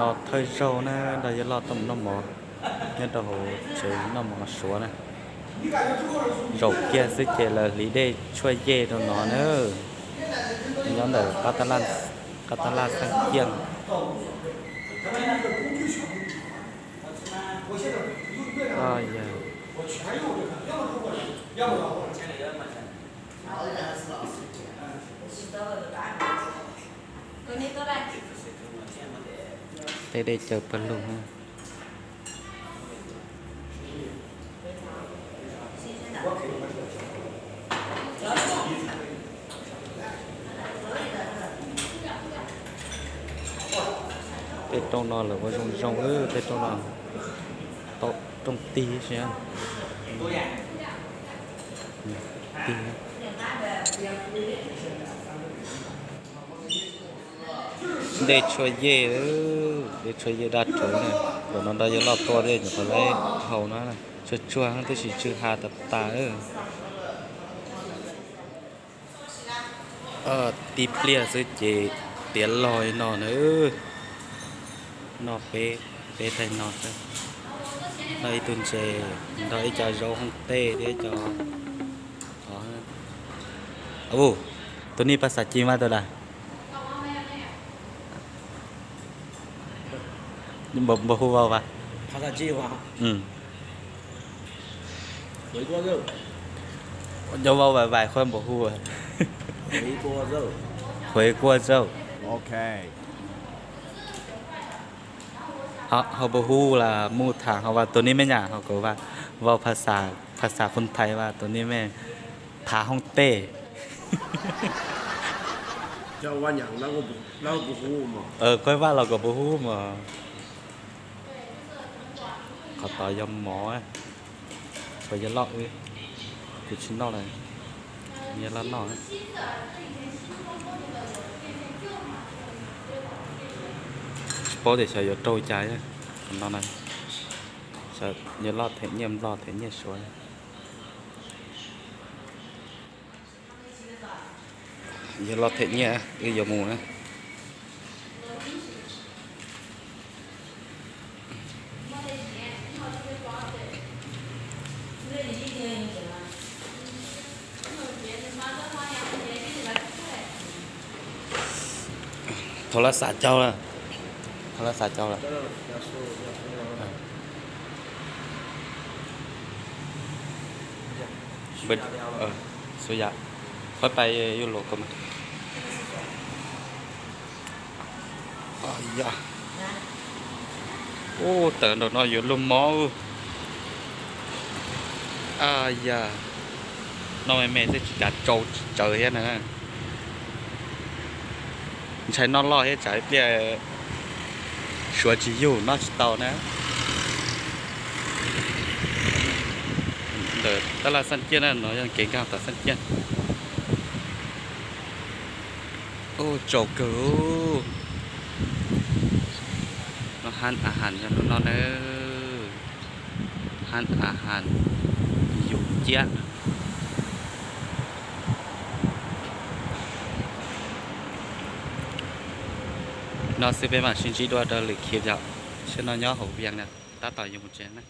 Thawj zaug na, nrog yawg loj tuaj mus noj mov nyob rau hauv tsev noj mov Suav na. Zaum kiag xwb ces lawv hliv dej tshuaj yej rau no na. Nyob ntawm qab tab laj Xeeb Ciaj. Tej dej cawv pawg lug. Tej rooj no lawv ua zoo zoo, tej rooj no tau rooj tig si. Tig. Dej tshuaj yej, dej tshuaj yej daj rhuv na. Zaum no nrog yawg loj tuaj thiab nyuam qhuav laib haus no, tsuag tsuag tab sis tsw ha tas tas. Tib pliag xwb ces tiav log li no na. Noj peb, peb taig no xwb. Noj ib tug ntses nrog ib co zaub hoob tej thiab cov, tus nij pas xav ci mas tus das. Npaum hu vau vas. Nyob vau vas vais khuaj npaum hu. Huv kuaj zauj. Ho npaum hu las mus tham ho vas tus nij me nyam ho kuv vas vau phas xas phas xas phoo thais vas tus nij me thav hoob tej. Koj vaj los kom puv hu mos. Qhov tod yog mov, tshuav yawg loj wb, kuv tsis noj lawm, yawg loj noj. Tsis paub tias xyov yuav raug cas, qhov no na, yawg loj them nyiaj nplog them nyiaj suav. Yawg loj them nyiaj, wb yuav mus na. Thaum lawv xav caug lawm, thaum lawv xav caug lawm. Xub yam, qhov pais yuj luas ko mas. Ub, tawm nraum no yuav luag mob. Yam, noj me me xwb tsis kav tsau tsis tsawv thiab na. Ntshai noj loj thiab tsam ib pliag suav tsis yug noj tsis tau na. Ntawm tab laj Xeeb Ciaj na, no yog kev nkag tom Xeeb Ciaj. Ub, tsaus kawg. No hab a has yog lub no na. Hab a has yus ciab. No xwb peb mam sib ntsib dua rau lwm khib yom. Saib no nyob hauv Vias na, tab tom yuav mus tsev na.